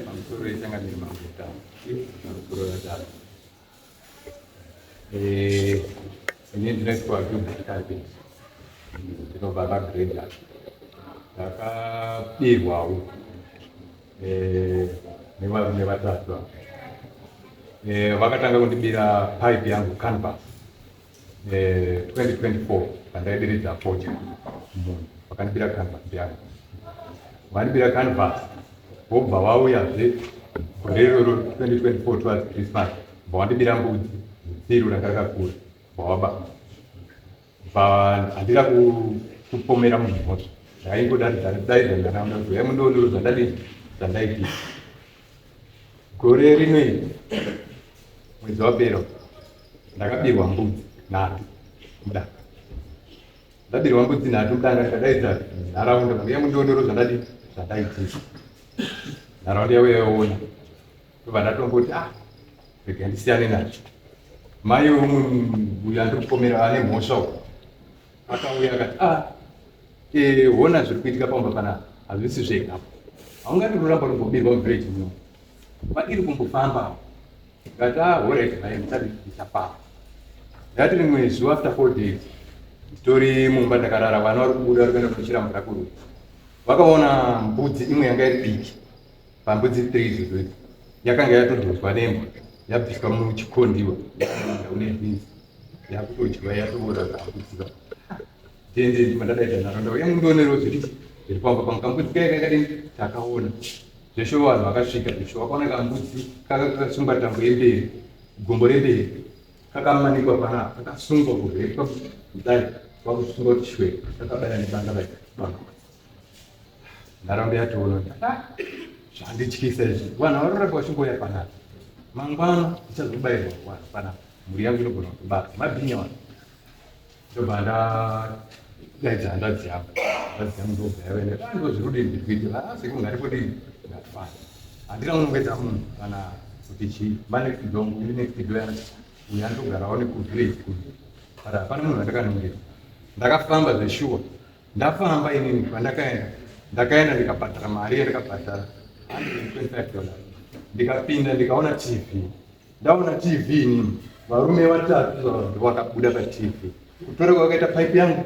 Pamusoro yechangamire maguta, pamusoro yadaro. Eh, ini ndinoitwa Gilbert Carpet, ndinobva paGrenda. Ndakabirwawo eh, nevarume vatatu ava. Eh, vakatanga kundibira pipe yangu canvas 2024 pandaidiridza fodya munhu vakandibira canvas yangu vandibira canvas vobva vauyazve gore iroro 2024 towards Christmas bva vandibira mbudzi tsiru ranga rakakura bva waba bva handira kupomera munhu mhosva ndaingodaidza nharaunda kuti uyai mundoonero zvandadii zvandaitika Gore rino iri mwedzi wapera ndakabirwa mbudzi nhatu mudanga. Ndabirwa mbudzi nhatu mudanga ndikadaidza nharaunda mbuya mundondoro zvandadi zvandaitika. Nharaunda yauya yaona ndobva ndatongoti ah rega ndisiyane nazvo. Mai umwe uyu andiri kupomera ane mhosva uyu akauya akati ah eh, hona zviri kuitika pamba panapa hazvisi zvega haungati kuramba rumbobirwa muvillage muno vadiri kumbofamba ngati ah horait mai musati ndichafamba ndati rimwe zuva after 4 days nditori mumba ndakarara vana vari kubuda vari kuenda kunochera mvura kurudzi vakaona mbudzi imwe yanga iri diki pambudzi 3 idzodzo idzi yakanga yatodhonzwa nembwa yabviswa muchikondiwa une bhinzi yakutodyiwa yatoora zvakudziva tenze ndima ndadaidza nharaunda uye mundionero zviri zviri pamba pangu kambudzi kaya kakadini takaona zveshe vanhu vakasvika zveshe vakaona kambudzi kaka kakasungwa tambo yemberi gombo remberi kakamanikwa panapa kakasungwa kurepwa kudai kwakusungwa kuti shwe kakabaya nebanga vaibanga nharaunda yatoona ah, zvandityisa izvi vanhu varoramba vachingouya panapa mangwana ndichazobairwa vanhu panapa mhuri yangu inogona kutobata mabhinya vanhu ndobva ndadaidza hanzvadzi yangu hanzvadzi yangu ndobva yavaenda ah, ndo zviri kudini ndiri kuita ah, sekuru ngatipodini ngatifana handina kunongedza munhu kana kuti chii manext door uyu next door uyu andogarawo nekuvillage kuno but hapana munhu andakanongedza ndakafamba zveshuwa Ndafamba inini kwandakaenda ndakaenda ndikabhadhara mari yandakabhadhara $125 ndikapinda ndikaona TV ndaona TV inini varume vatatu vakabuda paTV kutora kwavakaita pipe yangu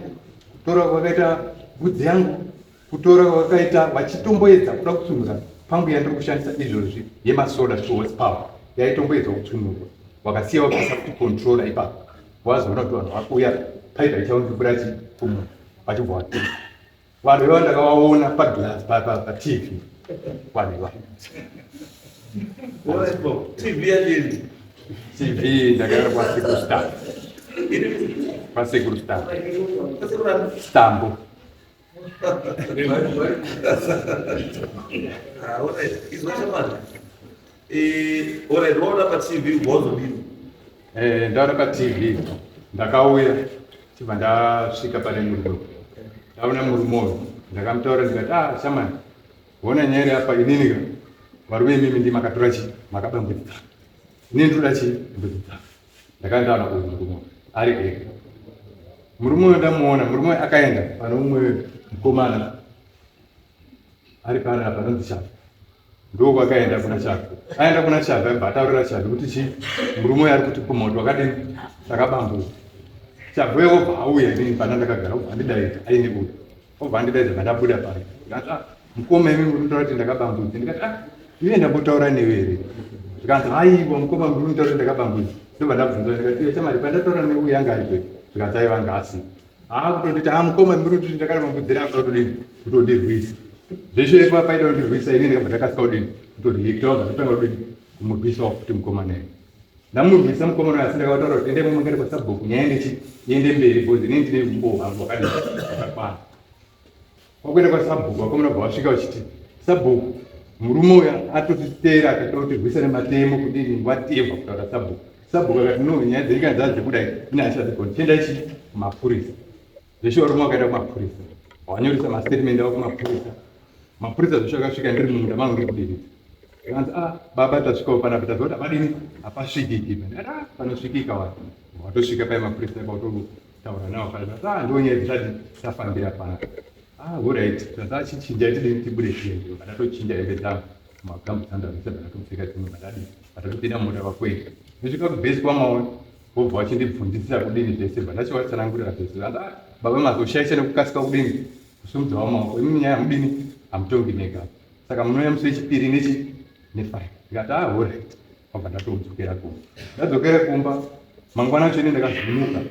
kutora kwavakaita mbudzi yangu kutora kwavakaita vachitomboedza kuda kutsunura pangu yandiri kushandisa izvozvi yemasolar 2 horsepower yaitomboedza kutsunurwa vakasiya vapisa kuti controller ipapo Wazoona kuti vanhu vakuuya pipe haichaunzi mvura chikumu vachibva vapinda. Vanhu ivavo ndakavaona paglass paTV. Vanhu ivavo. TV yadini? TV ndakaenda kwasekuru Stambo. Kwasekuru Stambo. Stambo. Eh, ndaona paTV ndakauya chibva ndasvika pane murume ndaona murume uyu ndakamutaura ndikati ah shamani hona nyaya iri apa inini ka varume imimi ndi makatora chi makaba mbudzi dzangu inini ndoda chi mbudzi dzangu ndakanga ndaona uyu murume uyu ari ega murume uyu ndamuona murume uyu akaenda pane umwe mukomana ari pana panonzi chafi ndokwakaenda kuna chafi aenda kuna chafi aibva ataurira chafi kuti chi murume uyu ari kuti kumoto wakadini takabambuka chafi uye obva auya inini pana ndakagara obva andidaidza aine uyu obva andidaidza pandabuda pano ndikati ah mukoma imi muri kutaura kuti ndakabambudzi ndikati ah iwe ndambotaura newe here zvikanzi aiwa mukoma muri kutaura kuti ndakabambudzi ndobva ndabvunza ndikati iwe chamari pandataura newe uyu anga aripo zvikanzi aiwa anga asi haa kutonditi haa mukoma muri kuti ndakabambudzira akuda kutodini kutondirwisa zveshe ipa paida kundirwisa ini ndikabva ndakasika kudini kutoriekta wabva ndatanga kudini kumurwisawo futi mukoma naye ndamurwisa mukomana uyu asi ndakavataura kuti endai mumangare kwasabhuku nyaya ndechi iende mberi because inini ndine umbowo hwangu hwakadii hwakakwana kwakuenda kwasabhuku vakomana bva vasvika vachiti sabhuku murume uya atotiteera akatoda kutirwisa nematemo kudini whatever kutaura sabhuku sabhuku akati no nyaya dzenyu kana dzaa dzekudai ine hachadzigoni chiendai chi kumapurisa zveshe varume vakaenda kumapurisa vanyoresa mastatement avo kumapurisa mapurisa zveshe akasvika ndiri mumunda mangu ndiri kudiridza. Zvikanzi, ah, baba tasvikawo panapa, tazwa kuti hapadini, hapasvikiki. Ndikati, ah, panosvikika wani. Watosvika paye mapurisa pautotaura nawo paya. Ndikati, ah, ndo nyaya dzatati tafambira panapa. Ah, alright. Tazachichinja tidini tibude tiende. Ndatochinja hembe dzangu. Magambu dzangu ndabvisa ndatopfeka dzimwe ndadini. Ndatopinda mumota vakwenda. Ndosvika kubhesi kwamaona. Vobva vachindibvunzisira kudini zvese bva ndachivatsanangurira zvese. Zvikanzi, ah, baba mazoshaisha nekukasika kudini kusumudzawo maoko. Imi nyaya hamudini hamutongi mega. Saka munouya musi wechipiri nechi nefive. Ndikati ah, alright. Wabva ndatodzokera kumba. Ndadzokera kumba mangwana acho ini ndakazvimuka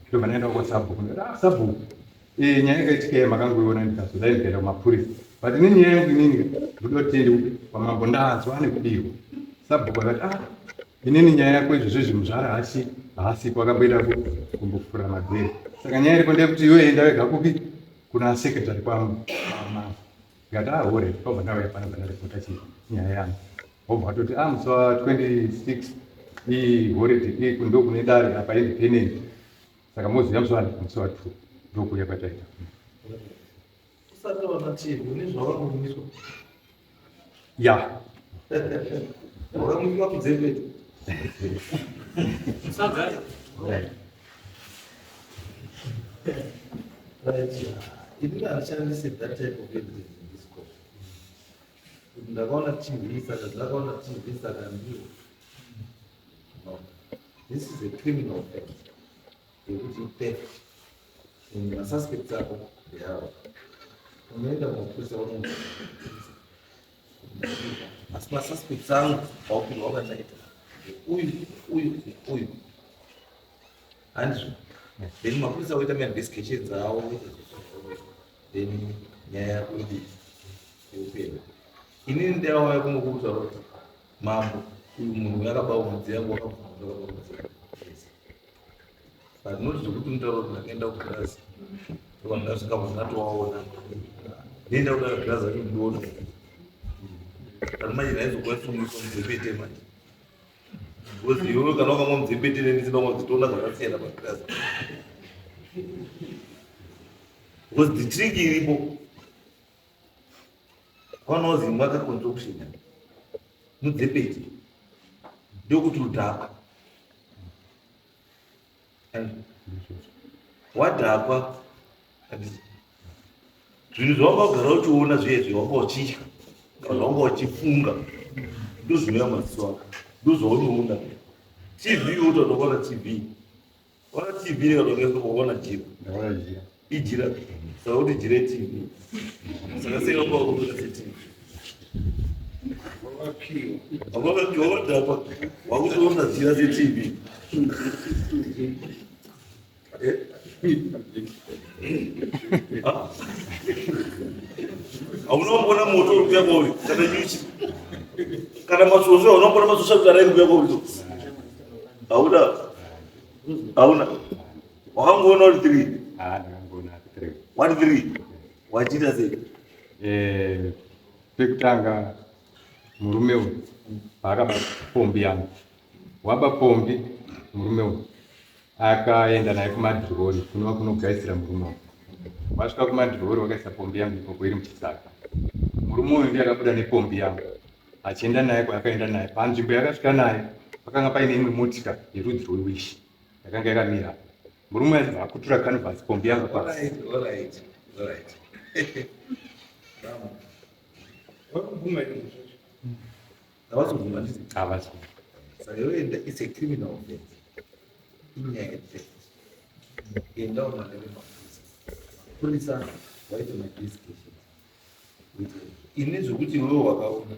ndobva ndaenda kwasabhuku. Ndikati ah, sabhuku eh, nyaya yakaitika iya makangoiona ndikazodai ndikaenda kumapurisa. But ini nyaya yangu inini ndoda kuti tiende kupi kwamambo ndanzwa nekudiwa. Sabhuku akati ah, inini nyaya yako izvozvo izvi muzvara haasi haasipo akamboenda kumbofura madzere. Saka nyaya iripo ndeyekuti iwe enda wega kupi kuna secretary kwamambo. Ndikati ah, alright. Kwabva ndauya pano ndaripota chi nyaya yangu. Wobva watoti ah, musi wa 26 iholiday ndokune dare apa independent. Saka moziva musi wani musi wa 2 ndokuuya kwataita. Usati waona TV une zvawakamumiswa. Ya. Wakamumiswa kudzepete. Usagara. Right. Ini handishandisi that type of evidence in this court. Kuti ndakaona TV saka ndakaona TV saka ndiwo. No. This is a criminal offense. Yekuti theft. And masuspects ako ndeavo. Unoenda kumapurisa unoenda. Asi masuspects angu paupirwa wakandaita. Uyu, uyu, uyu. Handizvo. Then mapurisa voita mainvestigations avo then nyaya yako idii yopera. Inini ndauya kungokuudza kuti mambo uyu munhu yakaba mbudzi yangu wakabvuma kuti wakaba mbudzi yangu. Yes. But not zvekuti unotaura kuti ndakaenda kugirazi ndokandasvika vanhu ndatovaona. Ndinoenda kuda girazi racho ndione. But manje ndaizokwanisa kumwiswa mudzepete manje. Because iwewe kana wakamwa mudzepete neni ndisina kumwa toona zvakasiyana pagirazi. Because the trick iripo kwanozi mwaka concoction mudzepete ndokuti udhakwa. Wadhakwa zvinhu zvawanga ugara uchiona zviye zvawanga uchitya kana zvawanga uchifunga ndozvinouya maziso ako ndozvaunoona. TV wotoda kuona TV. Ona TV nekatoona jira. Ndaona jira. Ijira. Saka kuti jira TV. Saka sei wanga wakutora seTV? Wakapiwa. Wadhakwa. Wakutoona jira seTV. Hauna kumboona moto uri kuuya kwauri kana nyuchi kana masvosve hauna kumboona masvosve kuti arairi kuuya kwauri hauna hauna wakangoona uri 3 Ah, ndakangoona 3. 1 3 wachiita sei? Pekutanga murume uyu paakaba pombi yangu waba pombi murume uyu akaenda naye kumadhirori kunova kunogaisira murume uyu. Wasvika kumadhirori wakaisa pombi yangu ikoko iri muchisaka. Murume uyu ndiye akabuda nepombi yangu achienda naye kwaakaenda naye. Panzvimbo yakasvika naye pakanga paine imwe motika yerudzi rwewishi yakanga yakamira. Murume achibva akutura canvas pombi yangu pasi. Alright, alright, alright. Bravo. Wakubvuma here izvozvo? Havazobvuma ndizvo. Havasi. Saka iwe enda, it's a criminal offense. Inyaya yetheft. Enda unongere mapurisa. Mapurisa waite mainvestigations. Ini zvekuti iwewe wakaona,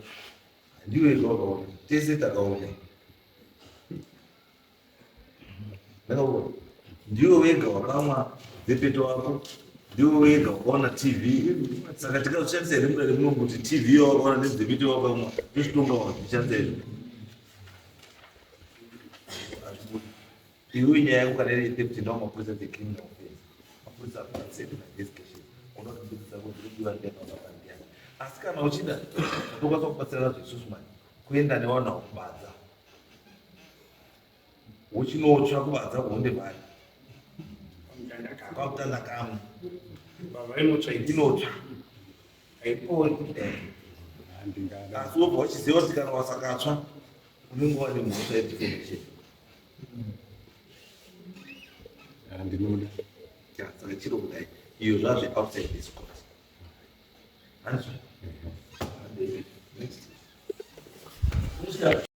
handiwe wega wakaona, tese takaona. Ndakaona. Ndiwe wega wakamwa dzepeto wako, ndiwe wega wakaona TV. Saka tikazvishandisa here mudare muno kuti TV yawakaona nedzepeto wakamwa, tozvitonga wakazvishandisa izvo. Iwe nyaya yako kana iri theft enda kumapurisa the criminal offense. Mapurisa akubatsira investigation. Unoona kuti mbudzi dzako dziri kubiwa ndiani wakaba ndiani. Asi kana uchida tokwanisa kubatsira nazvo isusu manje kuenda nevanhu kubadza. Uchinotsva kubadza kuhonde mari. Kwakutanda kamwe. Baba inotsva Inotsva. Haipori. Handingada. Asi wobva uchiziva kuti kana wasakatsva unenge wane mhosva yedefamation. Handinoda. Saka chiro kudai iyo zvazve outside this court. Handizvo? Next.